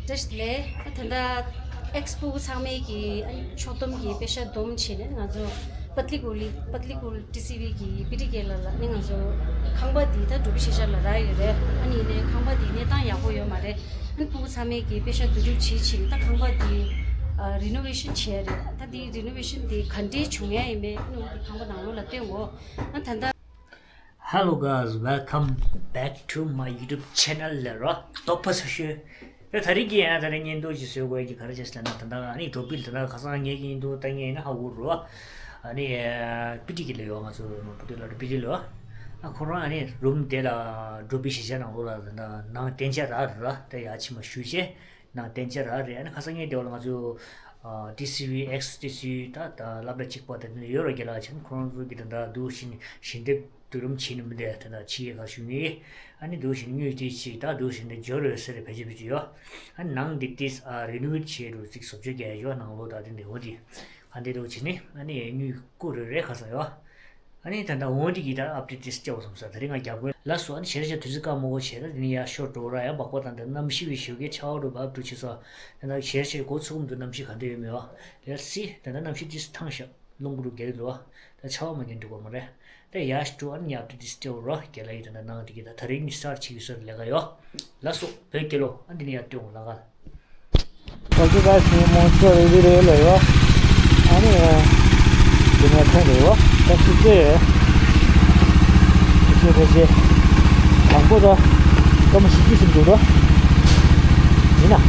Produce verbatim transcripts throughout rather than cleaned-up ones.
བཀྲ་ཤིས་བདེ་ལེགས། ད་ལྟ་ཨེགས་སྤུ་གུ་ཚང་མས་ཀྱི་ཨ་ནི་ཕྱོགས་བསྡོམས་ཀྱི་པེ་ཤ་བསྡོམས་བྱས་ནས་ང་ཚོ་པཏ་ལི་ཀུ་ལི་པཏ་ལི་ཀུ་ལི་ཊི་སི་ཝི་གི་པི་ཊི་ཀེ་ལ་ལ་ནི་ང་ཚོ་ཁང་པ་འདི་ད་འགྲུལ་པ་གཞིས་ཆགས་ལ་རག་ཡོད་རེད། ཨ་ནི་ཡིན་ནའི་ཁང་པ་འདི་གནས་སྟངས་ཡག་པོ་ཡོད་མ་རེད། ཨ་ནི་སྤུ་གུ་ཚང་མས་ཀྱི་པེ་ཤ་བསྡུ་རུབ་བྱེད་ཕྱིན་ད་ཁང་པ་འདི་རི་ནོ་ཝེ་ཤན་བྱས་རེད། ད་འདི་རི་ནོ་ཝེ་ཤན་འདི་ག་འདྲའི་བྱུང་ཡ་ཡིན་མིན་ཨ་ནི་འོ་འདི་ཁང་པ་ནང་ལོགས་ལ་སྟོན་གོ་ཨ་ད་ལྟ། Hello guys, welcome back to my YouTube channel ལ་རོ། དོག་པ་ཚ་ཤོས། ད་ད་རིང་གི་ཡང་ད་རིང་བརྙན་ཐུང་ཅིག་བཟོ་དགོས་ཀྱི་ག་རེ་བྱས་ཟེར་ན་ད་ལྟ་ཨ་ནི་འགྲོ་ཕིལ་ད་ལྟ་ཁ་སང་ངེད་ཀྱི་བརྙན་ཐུང་ལྟ་མཁན་ཡིན་ན་ཧ་གོ་རོ། ཨ་ནི་པི་ཊི་ཀེ་ལ་ཡོད། ང་ཚོ་བུ་དུ་ལ་པི་ཊི་ལ་ཡོད། ཨ་ཁོ་རང་ཨ་ནི་རུམ་དེ་ལ་འགྲོ་ཕིལ་གཞིས་ཆགས་ནང་ལོགས་ལ་ད་ལྟ་ནང་གཏན་འཇགས་རག་རེད་ར། ད་ཡ་ཕྱི་མ་ཞུ་བྱས་ནང་གཏན་འཇགས་རག་རེད། ཨ་ནི་ཁ་སང་ངས་དེ་བ་ལ་ང་ཚོ་ཊི་སི་ཝི་ཨེགས་ཊི་སི་ཝི་ད་ད་སློབ་གྲྭ་གཅིག་པ་དེ་འདྲ་ཡོད་ར། རྒན་ལགས་ཆེན་ཁོ་རང་ཚོ་གི་ད་ད་འདུག་བཞིན་ཞལ་འདེབས་བསྡུ་རུབ་བྱས་ནས་མི་འདས་ད་ད་ཕྱི་རྒྱལ་ཁག་བཞུགས་ནས་ཨ་ནི་འདུག་བཞིན་དངུལ་དེ་ཅིག་ད་འདུག་བཞིན་དེ་འབྱོར་ཡོད་ཟེར་བའི་བེད་སྤྱོད་བེད་སྤྱོད་ཡོད། ཨ་ནི་ནང་འདི་ཏིས་ཨ་རི་ནོ་ཝེ་ཊི་བྱས་རུ་ཅིག་བཟོ་བཅོས་རྒྱག་ཡོད། ནང་ལོགས་ད་དེ་འདྲ་འོ་དེ་ག་འདི་རུ་བྱས་ནས་ཨ་ནི་དངུལ་བསྐུར་རེ་རེ་ཁ་སང་ཡོད། ཨ་ནི་ད་ལྟ་འོ་འདི་གི་ད་ཨབ་ཌེ་ཊི་ཏིས་སྤྲད་འོ་བསམ་ས། ད་རིང་ང་རྒྱབ་དགོས་ལ་སོ། ཨ་ནི་ཞེ་ར་ཞེ་དུས་ཚོད་བཀག་མ་དགོས་བྱས་ད་དེ་ནི་ཡར་ཤོར་འགྲོ་ར། ཡང་སྦག་སྦག་དང་ད་གནམ་གཤིས་བའི་ཞོགས་ཀས་ཆར་པ་འགྲོ་བ་ཨབ་ཀྲུ་ཆེ་སོ། ད་ལྟ་ཞེ་ར་ཞེ་འགོ་ཚུགས་གོམ་དུ་གནམ་གཤིས་ག་འདྲ་ཡོད་མེད་བ། ལེར་སི་ད་ལྟ་གནམ་གཤིས་ཏིས་ཐང་ཤག་རླུང་བུ་རུ་རྒྱག་གི་འདུག་བ། ད་ཆར་པ་མ་རྒྱག་འགྲིག་གོ་མ་རེད། ད་ཡར་ཤི་འགྲོ་ཨ་ནི་ཡར་ཏི་ཏི་སི་སྤྲད་འོ་ར། རྒན་ལགས་ཡིན་ད་ནང་དེ་གི་ད་ད་རིང་ནི་སར་ཆི་གི་སར་ལས་ཀ་ཡོད། ལ་སོ་བོད་རྒྱལ་ལོ། ཨ་འདི་ནི་ཡར་སྟོན་འོ་ལ་ག་ལ། ཨོ་ཀེ་ག་སི་མོ་ཚོ་རེ་རེ་རེ་ལ་ཡོད། ཨ་ནི་འདི་ནས་ཐོན་རེ་ཡོད། ད་ཤི་ཚེ་ཕལ་ཆེར་ཕལ་ཆེར་དང་པོ་ད་སྐར་མ་བཞི་བཅུ་ཟིན་འདུག་ར། ཡིན་ན་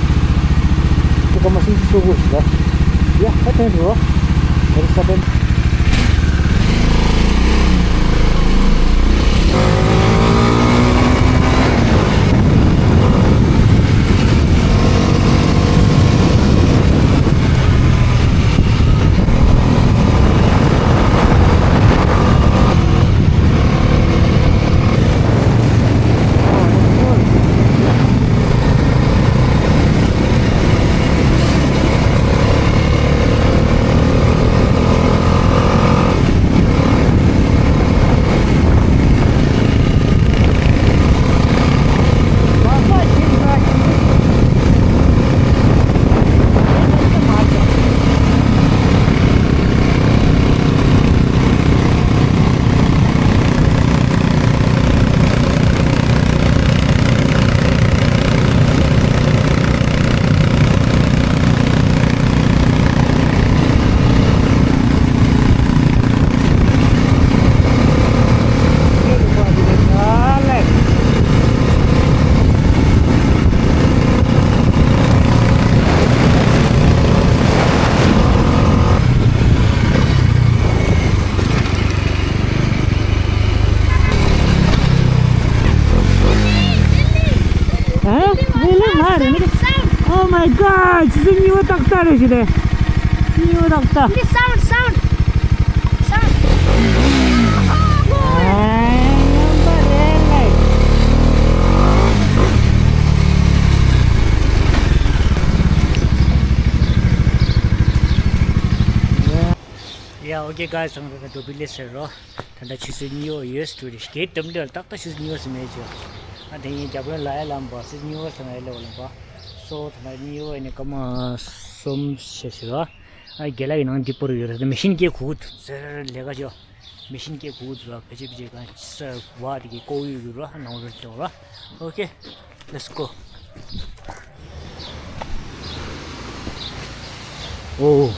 དེ་སྐར་མ་སུམ་ཅུ་སོ་དགུ་ཟིན་ར། ཡ་ད་ཐོན་རེ་ཡོད། ད་རེ་ས་པན། ཨ། ལེ་ལེ་མ་རེད་མི་རེད། Oh my god! ཆུ་ཚོད་གཉིས་པ་ཏག་ཏག་རེད་ཞུ་དེ། གཉིས་པ་ཏག་ཏག Sound, sound, sound. ཨ་ཡོང་པ་རེད་ལེ། ཡ། ཨོ་ཀེ་གྷའི་སི། ཚང་མ་འགྲོ་བི་ལེ་ཟེར་རོ། ད་ལྟ་ཆུ་ཚོད་གཉིས་པ་ཡོད་སུ་རེད། སྐད་གྲགས་འདི་ལ་ཏག་ཏག་ཆུ་ཚོད་གཉིས་པ་ཟིན་མེད་ཅོ། ཨ་དེ་ཡིན་རྒྱབ་ལོན་ལ་ཡ་ལམ་པ་ཆུ་ཚོད་གཉིས་པ་ཟིན་ཨེ་ལེ་བ་ལམ་པ། སོ་ད་ལྟ་གཉིས་པ་ཡིན་ནི་སྐར་མ་གསུམ་ཞེ་ཞེ་ར། ཨ་རྒན་ལགས་ཡིན་ནང་འདི་པོ་རུ་ཡོད་རེད། མེ་ཤིན་སྐད་གུག་གུག་ཟེར་ལས་ཀ་ཅོ། མེ་ཤིན་སྐད་གུག་གུག་ལ་བེད་སྤྱོད་བྱེད་གང་ས་བ་དེ་གི་ཀོ་ཡུ་ཡུ་ར་ནང་རུ་ཅོ་ར། ཨོ་ཀེ། Let's go. ཨོ།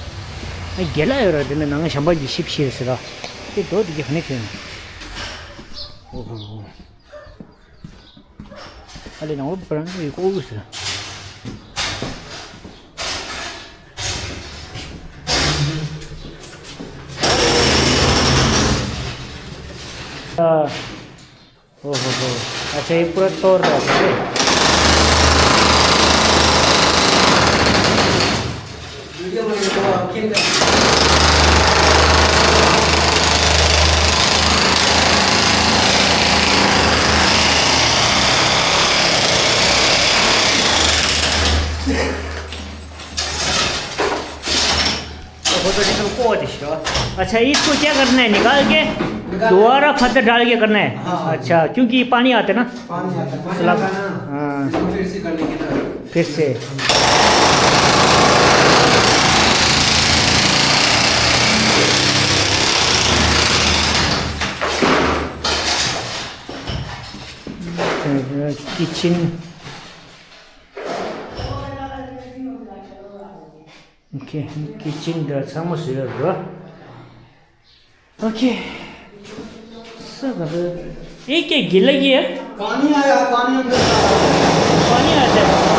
ཨ་རྒན་ལགས་ཡོད་ར། དེ་ནས་ནང་ཞམ་པ་གྱི་ཤིབ་ཤིར་ཟེར་ར། དེ་རྡོ་དེ་གི་ཧ་ནི་ཐོན། ཨོ་ཧོ་ཧོ། ཨ་ལེ་ནང་ལོ་པ་རང་གི་ཀོ་ཡུ་ཟེར། ཨ། ओहो हो। अच्छा, ये पूरा तोड़ रहा है। वो तो जिसको को दिशा। अच्छा, इसको क्या करना है? निकाल के निकाल। दोबारा पत्थर डाल के करना है? हाँ, हाँ। अच्छा, क्योंकि ये पानी आता है ना? पानी आता है। पानी आता है ना? हाँ। इसको फिर से करने की ना। ཕེབས་སེ། ཀི་ཆེན། ཀི་ཆེན་འདི་ཚང་མ་བཟོས་ཡོད་རེད། ཨོ་ཁེ། ས་ག་རེ། ये क्या गिला ये है? पानी आया, पानी अंदर का। पानी आता है।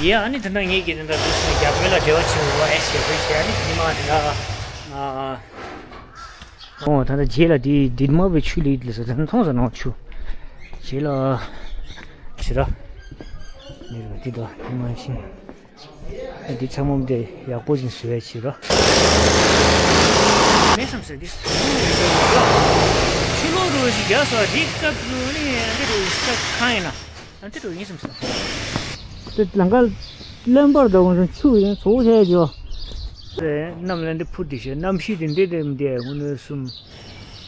ཡ་ཨ་ནི་ད་ནང་ངེད་ཀྱི་ད་ལྟ་དུས་སུ་རྒྱ་བོད་ལ་འབྲེལ་བ་ཆེ་བོ་ཨེ་ཤེ་བོད་ཤེ་ཨ་ནི་དེ་མ་ད་ཨ། ཨོ་ད་ལྟ་རྗེས་ལ་དེ་དེ་མ་བའི་ཆུ་ལི་ལི་ས་ད་མཐོང་ས་ནང་ཆུ། རྗེས་ལ་ཆུ་ར། ནི་ར་དེ་ད་དེ་མ་ཤིང་། འདི་ཚང་མ་འདི་ཡག་པོ་ཞིག་བཟོས་ཡ་བྱེད་རོགས། མེད་བསམ་ཟེར་འདི་ཆུ་ལོག་རོ་ཞིག་རྒྱག་སོ་འདི་སྐབས་རུ་ནི་འདི་རུ་ས་གང་ཡིན་ན་འདི་རུ་ཡིན་བསམ་ཟེར། དེ་ལང་ཀ་ལན་པར་དང་ཆུ་ཡིན་ཚོགས་བྱས་ཀྱོ། གནམ་ལ་འདི་འཕུར་དེ་ཞེས་གནམ་གཤིས་དེ་འདི་འདི་འདི་ངོ་ནས་གསུམ་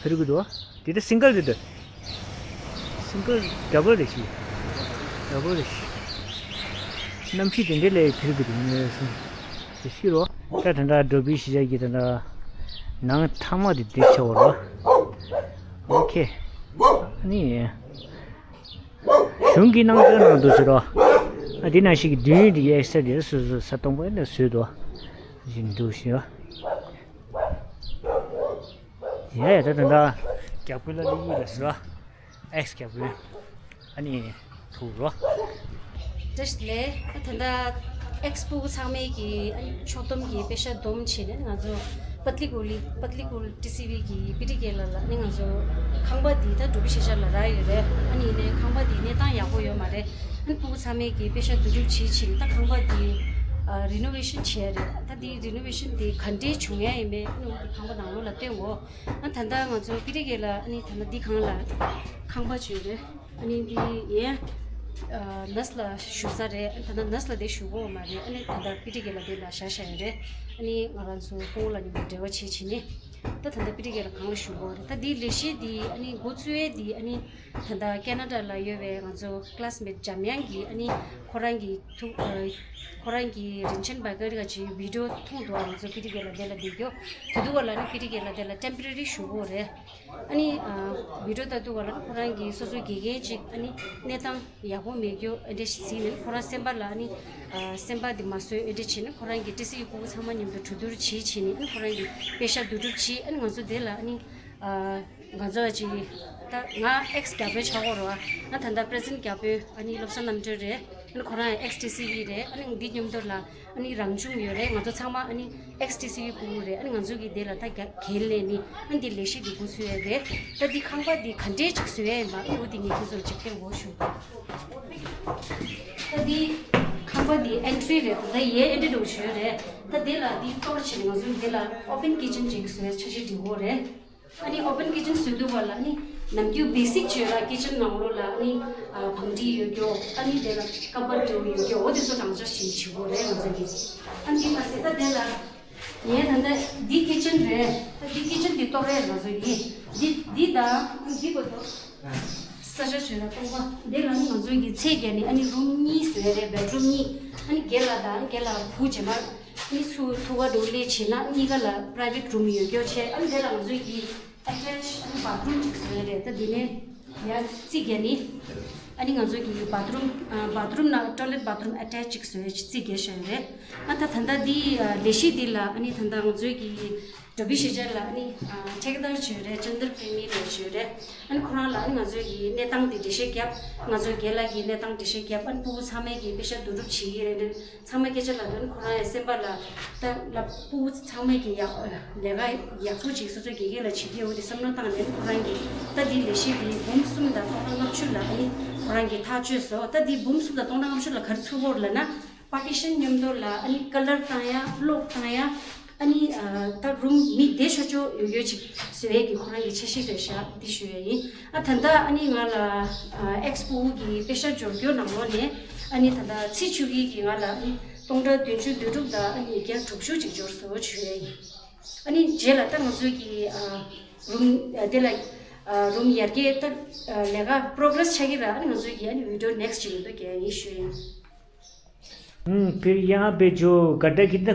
འཕེར་གི་འདུག་དེ་ད་སིང་གལ་རེད་འདུག་སིང་གལ་ཌ་བལ་རེད་ཤི། ཌ་བལ་རེད་ཤི། གནམ་གཤིས་དེ་འདྲའི་ལས་འཕེལ་གི་འདུག་ངོས་སུ། དེ་ཤི་རོ། ད་དེ་འདྲ་འགྲོ་བའི་གཞིས་ཆགས་ཀྱི་དེ་འདྲ་ནང་ཐ་མ་དེ་དེ་ཆེ་བ་རོ། ཨོ་ཁེ། ཨ་ནི། གཞུང་གི་ནང་དོན་ནང་དུ་ཟེར་རོ། ཨ་དེ་ནང་ཞིག་གི་མདུན་དེ་ཡས་ས་དེ་སོ་སོ་ས་སྟོང་པ་ནས་བཟོས་དོ། བཞིན་འདུག་ཤི་རོ། ཡ་ཡ་ད་ད་ད་རྒྱབ་ཁུལ་ལ་ལི་ཡི་ལ་སི་ར་ཨེགས་རྒྱབ་ཁུལ་ཨ་ནི་ཐུག་རོ། བཀྲ་ཤིས་བདེ་ལེགས། ད་ད་ཨེགས་སྤུ་གུ་ཚང་མའི་གི་ཨ་ནི་ཕྱོགས་བསྡོམས་ཀྱི་པེ་ཤག་བསྡོམས་བྱས་ནས་ང་ཚོ་པཏ་ལི་ཀུ་ལི་པཏ་ལི་ཀུ་ལི་ཊི་སི་ཝི་གི་པི་ཊི་ཀེ་ལ་ལ་ཨ་ནི་ང་ཚོ་ཁང་པ་འདི་ད་འགྲོ་བི་ཤེས་ཤ་ལ་རག་ཡོད་རེད། ཨ་ནི་ཡིན་ནའི་ཁང་པ་འདི་གནས་སྟངས་ཡག་པོ་ཡོད་མ་རེད། ཨ་ནི་སྤུ་གུ་ཚང་མའི་གི་པེ་ཤག་བསྡུ་རུབ་བྱེད་ཕྱིན་ད་ཁང་པ་འདི་རི་ནོ་ཝེ་ཤན་བྱས་རེད། ད་འདི་རི་ནོ་ཝེ་ཤན་འདི་ག་འདྲའི་བྱུང་ཡ་ཡིན་མིན་ཨ་ནི་འོ་འདི་ཁང་པ་ནང་ལོགས་ལ་སྟོན་གོ། ཨ་ད་ལྟ་ང་ཚོ་པི་ཊི་ཀེ་ལ་ཨ་ནི་ད་ལྟ་འདི་གང་ལ་ཁང་པ་བྱོས་རེད། ཨ་ནི་འདི་ཡན་ནར་སི་ལ་བཞུགས་ས་རེད། ཨ་ད་ལྟ་ནར་སི་ལ་དེ་བཞུགས་གོ་མ་རེད། ཨ་ནི་ད་ལྟ་པི་ཊི་ཀེ་ལ་དེ་ལ་བཞག་བཞག་ཡོད་རེད། ཨ་ནི་ང་རང་ཚོ་སྐུ་ངོ་ལ་ཉིན་མོ་འབྲེལ་བ་བྱེད་བྱེད་ནས་ད་ད་ལྟ་པི་ཊི་ཀེ་ལ་གང་ལ་བཞུགས་གོ་རེད། ད་འདི་ལས་གཞི་འདི་ཨ་ནི་འགོ་བཙུགས་ཡས་འདི་ཨ་ནི་ད་ལྟ་ཁེ་ན་ཌ་ལ་ཡོད་པའི་ང་ཚོ་ཀ་ལ་སི་མེ་ཊི་འཇམ་དབྱངས་ཀྱིས་ཨ་ནི་ཁོ་རང་གི་ཐུགས་ཁོ་རང་གི་རིན་ཆེན་བ་ཀ་རི་ག་ཅིག་བི་ཌི་ཡོ་མཐོང་འདུག་ང་ཚོ་པི་ཊི་ཀེ་ལ་དེ་ལ་བསྡད་རྒྱུ་དེ་འདུག་བ་ལ་ནི་པི་ཊི་ཀེ་ལ་དེ་ལ་ཊེམ་པོ་ར་རི་བཞུགས་གོ་རེད། ཨ་ནི་བི་ཌི་ཡོ་ལྟ་འདུག་བ་ལ་ནི་ཁོ་རང་གི་སོ་སོའི་དགེ་རྒན་ཅིག་ཨ་ནི་གནས་སྟངས་ཡག་པོ་མེད་རྒྱུ་ཨེ་འདྲ་ཞིག་གཟིགས་ནས་ཁོ་རང་སེམས་པ་ལ་ཨ་ནི་སེམས་པ་དེ་མ་བཟོད་ཨེ་འདྲ་བྱས་ནས་ཁོ་རང་གི་ཊི་སི་ཝི་སྤུ་གུ་ཚང་མ་མཉམ་དུ་གྲོས་བསྡུར་བྱེད་བྱེད་ནས་ཨ་ནི་ཁོ་རང་གི་པེ་ཤག་བསྡུ་རུབ་བྱེད། ཨ་ནི་ང་ཚོ་དེ་ལ་ཨ་ནི་ང་ཚོ་ཅིག་ད་ང་ཨེགས་རྒྱ་དཔོན་ཆགས་ཀྱི་ཡོད་རེད་བ། ང་ད་ལྟ་པི་རེ་སི་ཌེན་ཊི་རྒྱ་དཔོན་ཨ་ནི་བློ་བཟང་རྣམ་གྲོལ་རེད། ཨ་ནི་ཁོ་རང་ཨེགས་ཊི་སི་ཝི་རེད། ཨ་ནི་འདི་མཉམ་དུ་ལ་ཨ་ནི་རང་བྱུང་ཡོད་རེད། ང་ཚོ་ཚང་མ་ཨ་ནི་ཨེགས་ཊི་སི་ཝི་སྤུ་གུ་རེད། ཨ་ནི་ང་ཚོ་གི་དེ་ལ་ད་རྒྱ་གལ་ལས་ནི་ཨ་ནི་འདི་ལས་གཞི་འདི་འགོ་ཚུགས་ཡ་རེད། ད་འདི་ཁང་པ་འདི་ག་འདྲས་ཅིག་བཟོ་ཡ་ཡིན་པ་ཨ་ནི་འོ་འདི་ངས་ཁྱེད་ཚོར་ཅིག་སྟོན་དགོས་ཞུ། ད་འདི་ཁང་པ་འདི་ཨེན་ཊི་རི་རེད། ད་ཡའི་ཨེན་ཊི་རི་འདྲ་བོ་ཞིག་ཡོད་རེད། ད་དེ་ལ་འདི་གཏོར་བྱས་ནས་ང་ཚོ་འདི་ལ་ཨོ་པན་ཀི་ཆན་ཅིག་བཟོ་ཡ་འཆར་གཞི་སྒྲིག་གི་ཡོད་རེད། ཨ་ནི་ཨོ་པན་ཀི་ཆན་བཟོས་དུས་བ་ལ་ཨ་ནི་ནམ་རྒྱུན་བེ་སིག་བྱས་ལ་ཀི་ཆན་ནང་ལོགས་ལ་ཨ་ནི་བང་སྒྲིག་ཡོད་རྒྱུ། ཨ་ནི་དེ་ལ་ཀ་བར་ཌོར་ཡོད་རྒྱུ། འོ་དེ་ཚོ་གྲངས་ཆ་ཞིག་བྱེད་དགོས་རེད་ང་ཚོ་གིས། ཨ་ནི་མ་ཟད་ད་དེ་ལ་ངས་ད་ལྟ་འདི་ཀི་ཆན་རེད། ད་འདི་ཀི་ཆན་འདི་གཏོར་རེད་ང་ཚོ་གིས། འདི་འདི་དང་འདི་གོ་ཚོ་ས་ཆ་བྱས་ལ་གཏོང་བ་འདི་ལ་ནི་ང་ཚོ་གིས་ཚད་བརྒལ་ནས་ཨ་ནི་རུམ་གཉིས་བཟོས་རེད། བེད་རུམ་གཉིས། ཨ་ནི་དགེ་ལགས་དང་དགེ་ལགས་བུ་རྗེས་མ། ཨ་ནི་ཚུར་ཐུག་ག་འགྲོ་སླེབས་བྱས་ན་གཉིས་ཀ་ལ་པ་རའི་ཝེ་ཊི་རུམ་ཡོད་རྒྱུ་བྱས། ཨ་ནི་དེ་ལ་ང་ཚོས་ཀྱི་ཨེ་ཊེཆ་ཨ་ནི་བཱ་ཐི་རུམ་ཅིག་བཟོས་རེད། ད་འདི་ནས་ཡར་རྩིག་བརྒྱབ་ནི་ཨ་ནི་ང་ཚོས་ཀྱི་བཱ་ཐི་རུམ་བཱ་ཐི་རུམ་ནང་ཊོའི་ལེཊ་བཱ་ཐི་རུམ་ཨེ་ཊེཆ་ཅིག་བཟོས་རྩིག་བརྒྱབ་བཞག་ཡོད་རེད། ཨ་ད་ད་ལྟ་འདི་ལས་གཞི་འདི་ལ་ཨ་ནི་ད་ལྟ་ང་ཚོས་ཀྱི་འགྲོ་བའི་གཞིས་ཆགས་ལ་ཨ་ནི་ཨ་ཐེག་དར་བྱོས་རེད། ཅན་དར་པྲེ་མི་ལགས་བྱོས་རེད། ཨ་ནི་ཁོ་རང་ལ་ཨ་ནི་ང་ཚོས་ཀྱི་གནས་སྟངས་དེ་འགྲེལ་བཤད་བརྒྱབ། ང་ཚོ་རྒན་ལགས་ཀྱིས་གནས་སྟངས་འགྲེལ་བཤད་བརྒྱབ། ཨ་ནི་སྤུ་གུ་ཚང་མས་ཀྱི་པེ་ཤག་བསྡུ་རུབ་བྱེད་ཀྱི་རེད། ཨ་ནི་ཚང་མ་སྐད་ཆ་ལབ་དུས་ཨ་ནི་ཁོ་རང་ཡང་སེམས་པ་ལ་ད་ལབ་སྤུ་གུ་ཚང་མས་ཀྱི་ཡག་ལས་ཀ་ཡག་པོ་ཅིག་སོ་སོའི་དགེ་རྒན་ལ་བྱེད་ཀྱི་ཡོད་དེ་བསམ་བློ་བཏང་ནས་ཨ་ནི་ཁོ་རང་གིས་ད་འདི་ལས་གཞི་འདི་འབུམ་གསུམ་དང་སྟོང་ཕྲག་ལྔ་བཅུ་ལ་ཨ་ནི་ཁོ་རང་གིས་ཐག་གཅོད་སོང་། ད་འདི་འབུམ་གསུམ་དང་སྟོང་ཕྲག་ལྔ་བཅུ་ལ་ག་རེ་ཚུགས་ཀྱི་ཡོད་རེད་ལབ་ན། པར་ཊི་ཤན་མཉམ་དུ་ལ་ཨ་ནི་ཀ་ལར་བཏང་ཡ། གློག་བཏང་ཡ། ཨ་ནི་ཨ་ད་རུམ་མི་བསྡད་ཆོག་ཆོག་ཡོད་ཡོད་ཅིག་བཟོ་ཡས་ཀྱི་ཁོ་རང་གི་འཆར་གཞི་རེད་ཤག་འདི་ཞུ་ཡ་ཡིན། ཨ་ད་ལྟ་ཨ་ནི་ང་ལ་ཨ་ཨེགས་སྤུ་གུ་གི་པེ་ཤག་འབྱོར་རྒྱུ་ནང་ལོགས་ནས་ཨ་ནི་ད་ལྟ་ཚེ་ཆོས་སྐྱིད་ཀྱིས་ང་ལ་ཨ་ནི་སྟོང་ཕྲག་བདུན་ཅུ་དོན་དྲུག་དང་ཨ་ནི་ཉིས་བརྒྱ་དྲུག་ཅུ་ཅིག་འབྱོར་སོང་ཞུ་ཡ་ཡིན། ཨ་ནི་རྗེས་ལ་ད་ང་ཚོའི་གི་ཨ་རུམ་ཨ་དེ་ལ་ཨ་རུམ་ཡར་རྒྱས་ད་ཨ་ལས་ཀ་པོ་རོ་གྷི་རེ་སི་ཆགས་ཀྱི་ར། ཨ་ནི་ང་ཚོའི་གི་ཨ་ནི་བི་ཌི་ཡོ་ནེག་སི་ཊི་ཅིག་ཡིན་དུས་རྒྱག་ཡ་ཡིན་ཞུ་ཡ་ཡིན། हम्म, फिर यहाँ पे जो गड्ढा कितना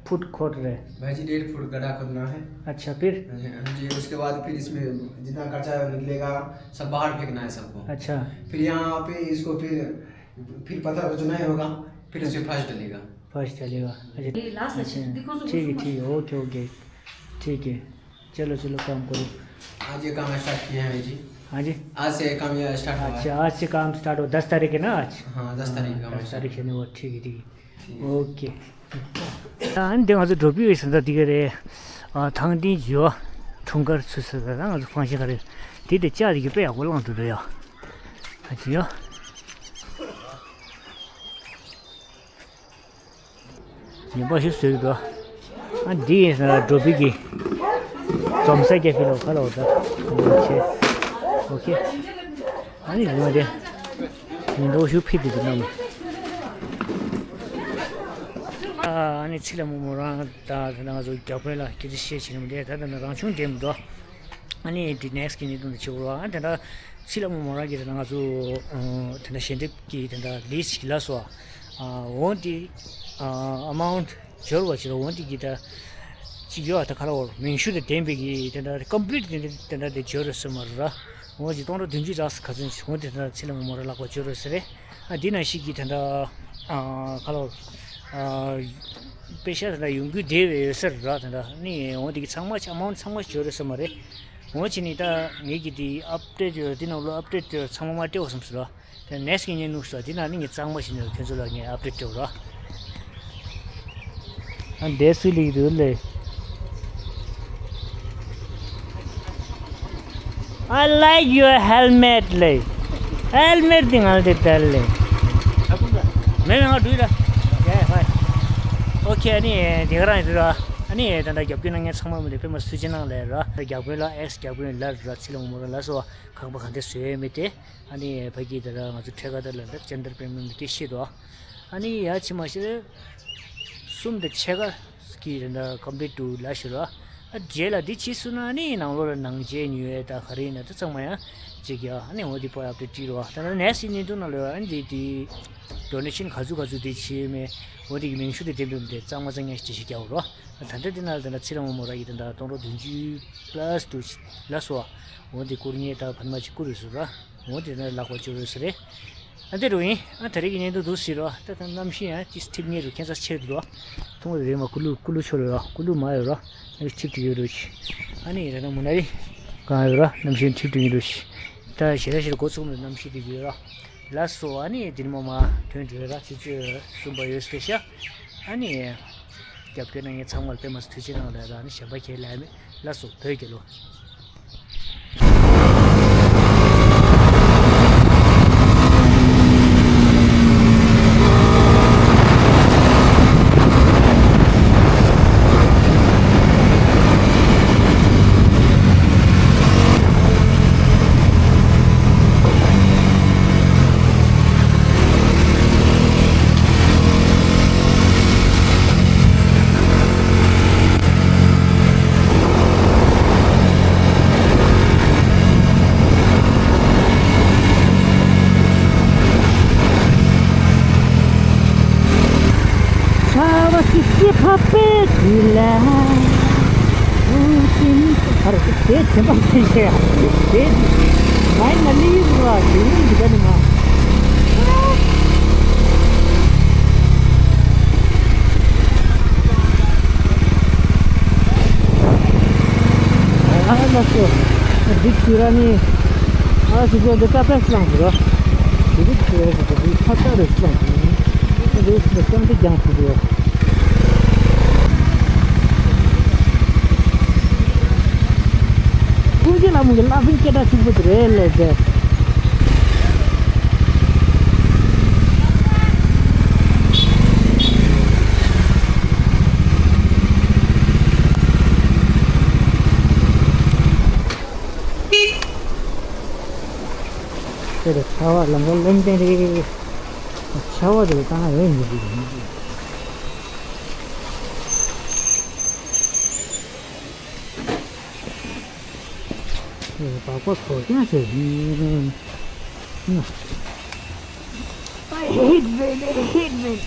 फुट खोद रहे हैं? भाई जी, डेढ़ फुट गड्ढा खोदना है। अच्छा, फिर? हाँ जी, हाँ जी, उसके बाद फिर इसमें जितना कचरा निकलेगा, सब बाहर फेंकना है सबको। अच्छा। फिर यहाँ पे इसको फिर, फिर पत्थर को चुनाई होगा, फिर इसमें फर्श डलेगा। फर्श डलेगा। अच्छा। ये लास्ट अच्छा। ठीक है, ठीक है, ओके, ओके। ठीक है। चलो, चलो, काम करो। आज ये काम स्टार्ट किया है जी। हाँ जी। आज से काम ये स्टार्ट हुआ है। अच्छा, आज से काम स्टार्ट हो, दस तारीख है ना आज? हाँ, दस तारीख का काम दस तारीख है ना, वो ठीक है, ठीक है। ओके। ཨ་ནི་དེ་ང་ཚོ་འགྲོ་པའི་ཟ་འདྲ་དེ་ག་རེད། ཨ་ཐང་ཏིང་ཇོ་འཁྲུངས་སྐར་ཚུལ་ཟ་འདྲ་ང་ཚོ་ཕང་ཤིང་ག་རེད། དེ་དེ་ལྕགས་དེ་གི་དཔེ་ཡག་པོ་བླངས་འདུག་འདྲ་ཡ། ཨ་ཅི་ཡ། ཉིན་པ་ཞིག་བཟོས་འདུག་ཨ་འདི་ཡིན་ཟེར་ན་འགྲོ་པའི་གི་འཛོམས་ས་རྒྱ་ཕི་ལ་ཁ་ལ་འོ་ད་ཆེ། ཨོ་ཁེ། ཨ་ནི་ལུང་བ་དེ་ཉིན་འགྲོ་ཞུ་ཕི་དེ་དེ་ནམ། ཨ་ནི་ཚི་ལ་མོ་མོ་རང་ད་ད་ང་ཚོ་རྒྱ་བོད་ལ་སྐད་ཆ་བཤད་བྱེད་ནི་མི་འདུག་ད་ད་ན་རང་བྱུང་འདྲེས་མི་འདུག་ཨ་ནི་འདི་ནེག་སི་གི་ཉིན་དུ་འདི་ཆེ་བོ་ཨ་དེ་འདྲ་ཚི་ལ་མོ་མོ་རང་གི་དེ་ན་ང་ཚོ་དེ་འདྲ་ཞལ་འདེབས་ཀྱི་དེ་འདྲ་ལིས་ཅིག་ལ་སོ། འོན་ཏེ་ཨ་མའུན་ཊི་འབྱོར་བ་ཅིག་ལ་འོན་ཏེ་གི་ད་ཅིག་ཡོད་ཨ་ད་ག་ར་བོར་མིང་གཞི་དང་ལྡན་པའི་གི་དེ་འདྲ་ཀོམ་པི་ལིཊ་དེ་འདྲ་དེ་འདྲ་དེ་འབྱོར་རེད་ཟེར་མ་རེད་ར། འོན་ཅིག་སྟོང་ཕྲག་བདུན་ཅུ་རག་ས་ག་ཚོད་འོན་ཏེ་དེ་འདྲ་ཚི་ལ་མོ་མོ་རང་ལག་པ་འབྱོར་རེད་ཟེར་རེད། ཨ་འདི་ནང་བཞིན་གྱི་དེ་འདྲ་ཨ་ག་ལ་བོར་ཨ་པེ་ཤ་དེ་འདྲ་ཡོང་རྒྱུ་དེ་བས་ཡོད་ས་རེད་ར། དེ་འདྲ་ནི་འོན་ཏེ་གི་ཚང་མ་ཨ་མའུན་ཊི་ཚང་མ་འབྱོར་རེད་ཟེར་མ་རེད། འོ་ཅི་ནི་ད་ངེད་ཀྱི་དེ་ཨབ་ཌེཊ་ཡོད་དེ་ནང་ལོ་ཨབ་ཌེཊ་ཚང་མ་མ་སྤྲད་བསམ་སོང་ར། དེ་ནེག་སི་གི་ཉིན་ནུག་སོ་དེ་ནང་ནི་ངས་གཙང་མ་ཞིག་ནས་ཁྱོད་ཚོ་ལ་ངས་ཨབ་ཌེཊ་སྤྲད་ར། ཨ་འདས་སུ་ལིག་རུ་ལེ། I like your helmet ལེ། ཧེལ་མེཊ་དེ་ང་ལ་དེ་དལ་ལེ། མེ་མེ་ང་འགྲོ་ཡི་ར། ཡེ་ཧོꯏ། ཨོ་ཁེ་ཨ་ནི་དེ་ག་རང་ཡིན་ར། ཨ་ནི་ད་ལྟ་རྒྱབ་སྐྱོར་གནང་མཁན་ཚང་མ་མི་ལེ་དཔེ་མ་སུ་ཅི་ནང་ལེ་ར། རྒྱབ་སྐྱོར་ལ་ཨེག་སི་རྒྱབ་སྐྱོར་ལ་ར་ཚི་ལ་མོ་ར་ལ་སོ་བ་ཁང་པ་གང་དེ་བཟོས་མེད་དེ། ཨ་ནི་ཕ་གི་དེ་ལ་ང་ཚོ་འཕྲད་ཀ་དེ་ལ་འདི་ཅན་དར་པེ་མེན་མི་དེ་ཤེས་དོ། ཨ་ནི་ཡ་ཕྱི་མ་ཤེས་རེད། གསུམ་དེ་ཕྱེད་ཀ་གི་དེ་འདྲ་ཀོམ་པི་ལིཊ་ལ་ཤི་རོ། ཨ་རྗེས་ལ་འདི་ཕྱིས་སུ་ན་ཨ་ནི་ནང་ལོགས་ལ་ནང་རྗེས་ཉོས་ད་ག་རེ་ཡིན་ན་ད་ཚང་མ་ཡང་ཅིག་ཡ་ཨ་ནི་འོ་དེ་པོ་ཡག་ཏུ་བྲིས་རོ། ད་ནི་ནེག་སི་ཉིན་དུ་ན་ལོ་ཨ་ནི་དེ་དེ་ཌོ་ནེ་ཤན་ག་ཚོད་ག་ཚོད་དེ་བྱས་མེད་འོ་དེ་གི་མིང་ཤུ་དེ་དེ་འདྲ་མི་དེ་གཙང་མ་གཙང་ཉག་ཅིག་ཞིག་རྒྱག་རོ། ད་ལྟ་འདི་ན་ལ་ད་ལྟ་ཚི་ལ་མོ་མོ་ར་ཡི་ད་ལྟ་སྟོང་ཕྲག་བདུན་ཅུ་པ་ལ་སི་དུ་ལ་སོ་བ། འོ་འདི་བསྐུར་མཁན་ད་ཕ་མ་ཅིག་བསྐུར་ཡོད་ཟེར་ར། འོ་འདི་ན་ལག་པ་བཅུག་ཡོད་ཟེར་རེད། ཨ་འདི་རུ་ཡིན། ཨ་ད་རེས་ཀྱི་ཉིན་དུ་འདུག་ཟེར་ར། ད་ད་གནམ་གཤིས་ཡང་ཅིག་འཐིབས་ངེས་རུ་ཁྱད་མཚར་ཆེ་འདུག་ར། ཐུང་བའི་རེད་མ་ཀུ་ལུ་ཀུ་ལུ་ཆོ་རེད་ར། ཀུ་ལུ་མ་ཡོད་ར། གནམ་གཤིས་འཐིབས་ཏུ་ཡོད་རུ་ཤི། ཨ་ནི་ད་ད་མུ་ན་རི་གང་ཡོད་ར། གནམ་གཤིས་འཐིབས་ཏུ་ཡོད་རུ་ཤི། ད་ཞེ་ར་ཞེ་ར་འགོ་ཚུགས་མེད་གནམ་གཤིས་འདི་ཡོད་ར། ལ་སོ་ཨ་ནི་དེ་ནི་མ་མ་དོན་འགྲོ་ར་ཆུ་ཚོད་གསུམ་པ་ཡོད་སྐད་ཤ། ཨ་ནི་རྒྱབ་སྐྱོར་གནང་མཁན་ཚང་མར་དཔེ་མ་སྲིད་ཐུགས་རྗེ་གནང་ལ་ར་ཨ་ནི་གཞན་པ་ཁྱེད་ལ་མེད་ལ་སོ་བོད་རྒྱལ་ལོ། ཆར་པ་སིབ་སིབ་ཕབ་པའི་དུས་ལ། འུ་ཤིན་ཧར་དེ་དེ་མ་ཤེས་ཤེས་དེ་མའི་ན་ལི་ར་དེ་རིང་འདི་ག་ནི་མ། ཨ་ལ་སོ། འདི་ཁྱེད་རང་ནི། ཨ་སི་ཀོ་འདི་ཀ་པེ་སི་ལངས་འདུག་ར། འདི་རིགས་ཁྱེད་རང་གི་འདི་ཁ་ཚ་རེ་སློང་གི་ཡིན། འདི་རིགས་ཀྱང་འདི་རྒྱང་ཐུག་གི་ཡོད། ཀུན་གྱི་ལ་མོ་གི་ལ་ཕིང་སྐད་གྲགས་ཆེན་པོ་དེ་རེད་ལས་ཟེར། དེ་ལ་ཆར་པ་ལམ་ཁ་རློན་ཏན་རེད། ཆར་པ་དེ་ལ་བཏང་ན་ཡོད་མི་འདུག་དེ་ལ་སྦག་སྦག་གོ་རྐྱང་བྱས། I hate rain, I hate rain.